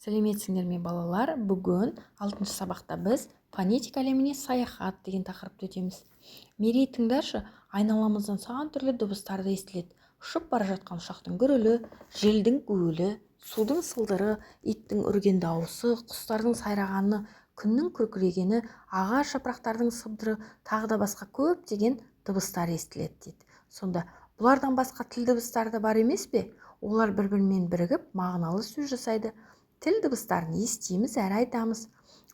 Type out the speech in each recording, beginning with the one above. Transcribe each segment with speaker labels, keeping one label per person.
Speaker 1: Сәлеметсіңдер ме, балалар! Бүгін алтыншы сабақта біз «Фонетика әлеміне саяхат» деген тақырыпты өтеміз. Мерей, тыңдашы. Айналамыздан сан түрлі дыбыстар да естіледі: ұшып бара жатқан ұшақтың гүрілі, желдің гуілі, судың сылдыры, иттің үрген дауысы, құстардың сайрағаны, күннің күркірегені, ағаш жапырақтардың сыбдыры, тағы да басқа көптеген дыбыстар естіледі дейді. Сонда бұлардан басқа тіл дыбыстары да бар емес пе? Олар бір бірімен бірігіп, мағыналы сөз жасайды. Тіл дыбыстарын естиміз әрі айтамыз.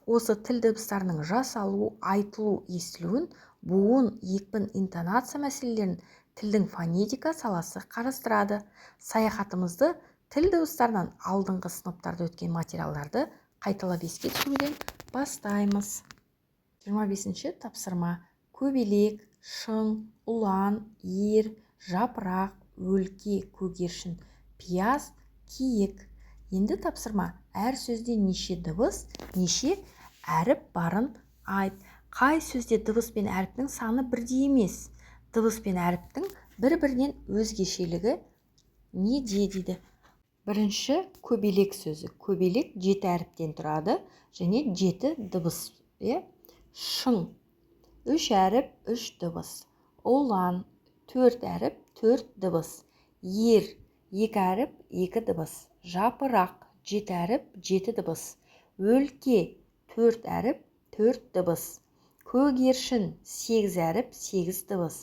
Speaker 1: Осы тіл дыбыстарының жасалу, айтылу, естілуін, буын, екпін, интонация мәселелерін тілдің фонетика саласы қарастырады. Саяхатымызды тіл дыбыстарынан алдыңғы сыныптарда өткен материалдарды қайталап еске түсіруден бастаймыз. 25-ші тапсырма: көбелек, шың, ұлан, ер, жапырақ, өлке, көгершін, пияз, киік. Енді тапсырма: әр сөзде неше дыбыс, неше әріп барын айт. Қай сөзде дыбыс пен әріптің саны бірдей емес? Дыбыс пен әріптің бір-бірінен өзгешелігі неде дейді. Бірінші, көбелек сөзі. Көбелек жеті әріптен тұрады және жеті дыбыс, иә. Шың: үш әріп, үш дыбыс. Ұлан: төрт әріп, төрт дыбыс. Ер: екі әріп, екі дыбыс. Жапырақ: жеті әріп, жеті дыбыс. Өлке: төрт әріп, төрт дыбыс. Көгершін: сегіз әріп, сегіз дыбыс.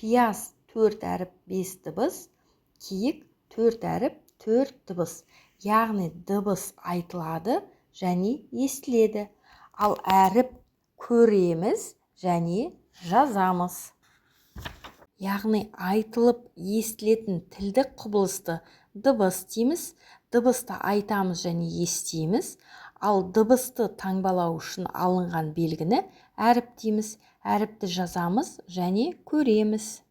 Speaker 1: Пияз: төрт әріп, бес дыбыс. Киік: төрт әріп, төрт дыбыс. Яғни дыбыс айтылады және естіледі, ал әріп көреміз және жазамыз. Яғни айтылып естілетін тілдік құбылысты дыбыс дейміз. Дыбысты айтамыз және естиміз. Ал дыбысты таңбалау үшін алынған белгіні әріп дейміз. Әріпті жазамыз және көреміз.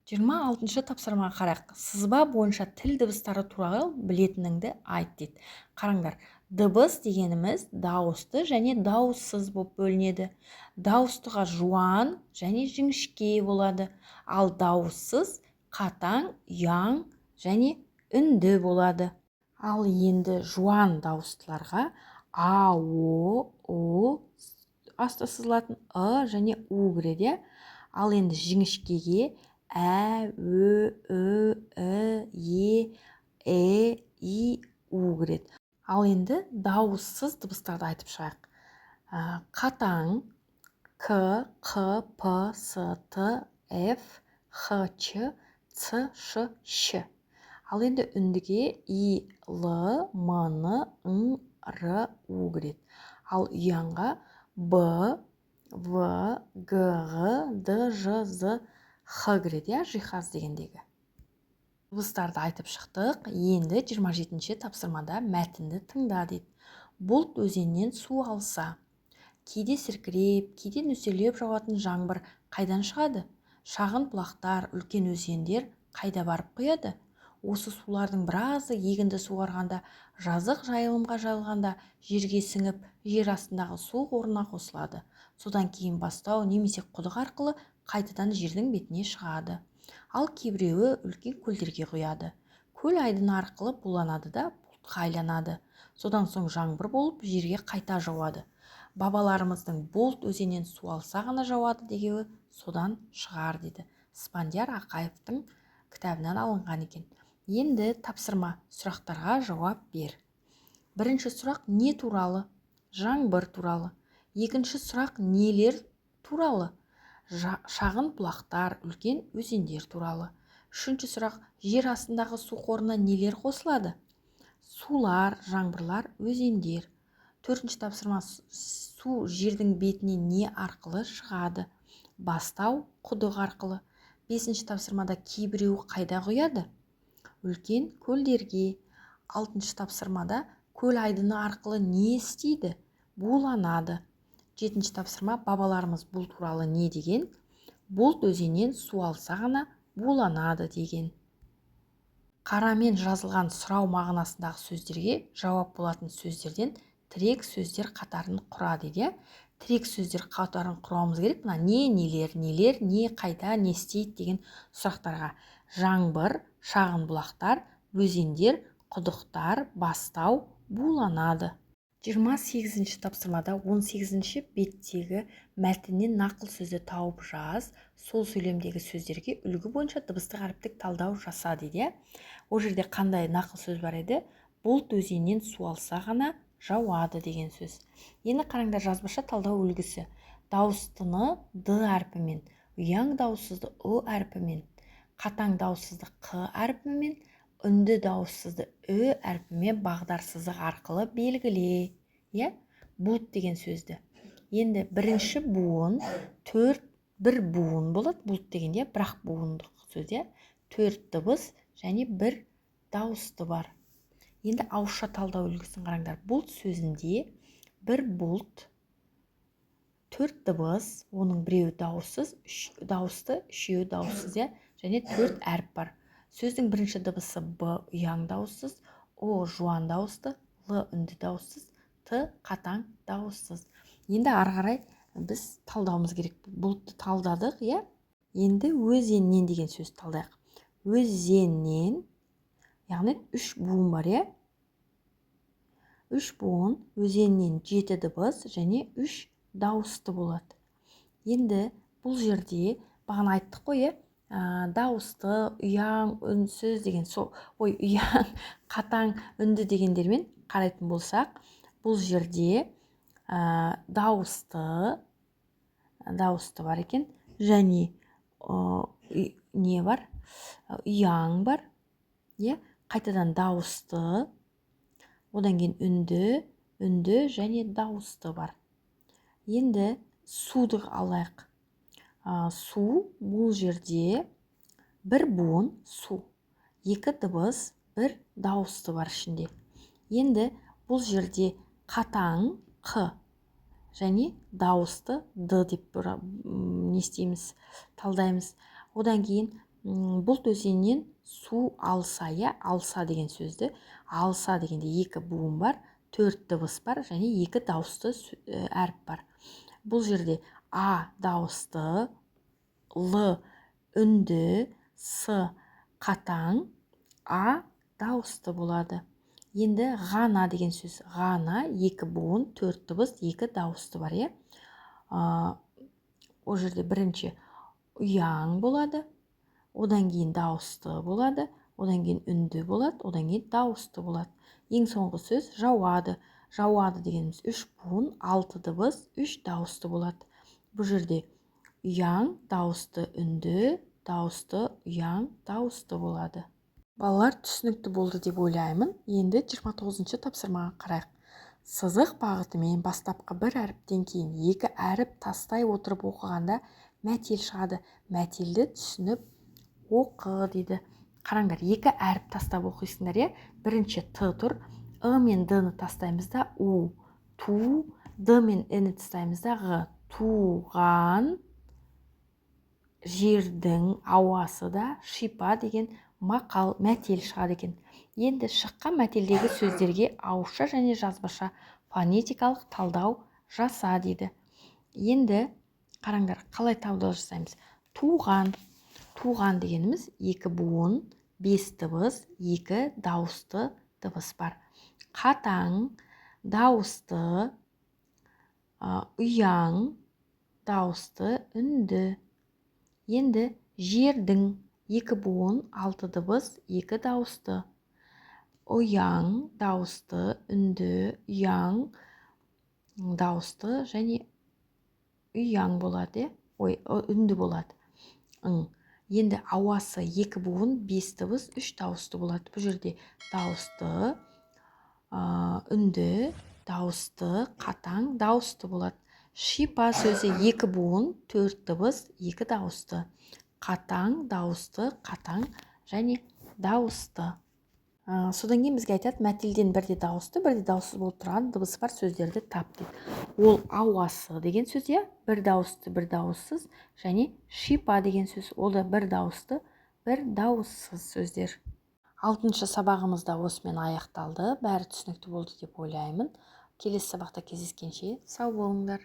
Speaker 1: 26-шы тапсырмаға қарайық. Сызба бойынша тіл дыбыстары туралы білетініңді айт дейді. Қараңдар, дыбыс дегеніміз дауысты және дауыссыз болып бөлінеді. Дауыстыға жуан және жіңішке болады, ал дауыссыз қатаң, ұяң және үнді болады. Ал енді жуан дауыстыларға а, о, ұ, асты сызылатын ы және у кіреді, иә. Ал енді жіңішкеге ә, ө, ү, і, е, э, и, у кіреді. Ал енді дауыссыз дыбыстарды айтып шығайық. Қатаң: к, қ, п, с, т, ф, х, ч, ц, ш, щ. Ал енді үндіге и, л, м, н, ң, р, у кіреді. Ал ұяңға б, в, г, ғ, д, ж, з, х кіреді, иә, жиһаз дегендегі. Дыбыстарды айтып шықтық. Енді 27-ші тапсырмада мәтінді тыңда дейді. Бұлт өзеннен су алса. Кейде сіркіреп, кейде нөсерлеп жауатын жаңбыр қайдан шығады? Шағын бұлақтар, үлкен өзендер қайда барып құяды? Осы сулардың біразы егінді суарғанда, жазық жайылымға жайылғанда жерге сіңіп, жер астындағы су қорына қосылады. Содан кейін бастау немесе құдық арқылы қайтадан жердің бетіне шығады. Ал кейбіреуі үлкен көлдерге құяды. Көл айдыны арқылы буланады да, бұлтқа айланады. Содан соң жаңбыр болып, жерге қайта жауады. Бабаларымыздың «бұлт өзеннен су алса ғана жауады» дегеуі содан шығар дейді. Спандияр Ақаевтың кітабынан алынған екен. Енді тапсырма: сұрақтарға жауап бер. Бірінші сұрақ не туралы? Жаңбыр туралы. Екінші сұрақ нелер туралы? Шағын бұлақтар, үлкен өзендер туралы. Үшінші сұрақ: жер астындағы су қорына нелер қосылады? Сулар, жаңбырлар, өзендер. Төртінші тапсырма: су жердің бетіне не арқылы шығады? Бастау, құдық арқылы. Бесінші тапсырмада кейбіреуі қайда құяды? Үлкен көлдерге. Алтыншы тапсырмада көл айдыны арқылы не істейді? Буланады. Жетінші тапсырма: бабаларымыз бұл туралы не деген? Бұлт өзеннен су алса ғана буланады деген. Қарамен жазылған сұрау мағынасындағы сөздерге жауап болатын сөздерден тірек сөздер қатарын құра дейді, иә. Тірек сөздер қатарын құрауымыз керек мына не, нелер, нелер, не, қайда, не істейді деген сұрақтарға: жаңбыр, шағын бұлақтар, өзендер, құдықтар, бастау. Буланады. 28-ші тапсырмада 18-ші беттегі мәтіннен нақыл сөзді тауып жаз, сол сөйлемдегі сөздерге үлгі бойынша дыбыстық әріптік талдау жаса дейді, иә. Ол жерде қандай нақыл сөз бар еді? Бұлт өзеннен су алса ғана жауады деген сөз. Енді қараңдар, жазбаша талдау үлгісі. Дауыстыны д әрпімен, ұяң дауыссызды ұ әрпімен, қатаң дауыссызды қ әрпімен, үнді дауыссызды ү әрпімен бағдар сызық арқылы белгіле, иә. Бұлт деген сөзді. Енді бірінші буын төрт, бір буын болады. Бұлт дегенде бірақ буындық сөз, иә. Төрт дыбыс және бір дауысты бар. Енді ауызша талдау үлгісін қараңдар. Бұлт сөзінде бір бұлт, төрт дыбыс, оның біреуі дауыссыз, үш дауысты, үшеуі дауыссыз, иә, және төрт әріп бар. Сөздің бірінші дыбысы б ұяң дауыссыз, о жуан дауысты, л үнді дауыссыз, т қатаң дауыссыз. Енді ары қарай біз талдауымыз керек. Бұлтты талдадық, иә. Енді өзеннен деген сөзді талдайық. Өзеннен, яғни үш буын бар, иә. Үш буын, өзеннен жеті дыбыс және үш дауысты болады. Енді бұл жерде бағана айттық қой, иә, дауысты, ұяң, үнсіз деген сол, ой, ұяң, қатаң, үнді дегендермен қарайтын болсақ, бұл жерде дауысты бар екен және не бар, ұяң бар, иә, қайтадан дауысты, одан кейін үнді, үнді және дауысты бар. Енді суды алайық. Су бұл жерде бір буын су, екі дыбыс, бір дауысты бар ішінде. Енді бұл жерде қатаң қ және дауысты д деп не істейміз, талдаймыз. Одан кейін бұлт өзеннен су алса, иә, алса деген сөзді, алса дегенде екі буын бар, төрт дыбыс бар және екі дауысты әріп бар. Бұл жерде а дауысты, л үнді, с қатаң, а дауысты болады. Енді ғана деген сөз, ғана екі буын, төрт дыбыс, екі дауысты бар, иә. Ол жерде бірінші ұяң болады, одан кейін дауысты болады, одан кейін үнді болады, одан кейін дауысты болады. Ең соңғы сөз жауады. Жауады дегеніміз үш буын, алты дыбыс, үш дауысты болады. Бұл жерде ұяң, дауысты, үнді, дауысты, ұяң, дауысты болады. Балалар, түсінікті болды деп ойлаймын. Енді 29-шы тапсырмаға қарайық. Сызық бағытымен бастапқы бір әріптен кейін екі әріп тастай отырып оқығанда мәтел шығады. Мәтелді түсініп оқы дейді. Қараңдар, екі әріп тастап оқисыңдар, иә. Бірінші т тұр, ы мен д-ны тастаймыз да у, ту, д мен н-ні тастаймыз да ғ, туған жердің ауасы да шипа деген мақал мәтел шығады екен. Енді шыққан мәтелдегі сөздерге ауызша және жазбаша фонетикалық талдау жаса дейді. Енді қараңдар, қалай талдау жасаймыз? Туған. Туған дегеніміз екі буын, бес дыбыс, екі дауысты дыбыс бар. Қатаң, дауысты, ұяң, дауысты, үнді. Енді жердің екі буын, алты дыбыс, екі дауысты. Ұяң, дауысты, үнді, ұяң, дауысты және ұяң болады, ой, үнді болады. Енді ауасы екі буын, бес дыбыс, үш дауысты болады. Бұл жерде дауысты, үнді, дауысты, қатаң, дауысты болады. Шипа сөзі екі буын, төрт дыбыс, екі дауысты. Қатаң, дауысты, қатаң және дауысты. Содан кейін бізге айтады, мәтелден бірде дауысты, бірде дауыссыз болып тұрған дыбысы бар сөздерді тап дейді. Ол ауасы деген сөз, иә, бір дауысты, бір дауыссыз, және шипа деген сөз, ол да бір дауысты, бір дауыссыз сөздер. 6-шы сабағымыз да осымен аяқталды. Бәрі түсінікті болды деп ойлаймын. Келесі сабақта кездескенше сау болыңдар.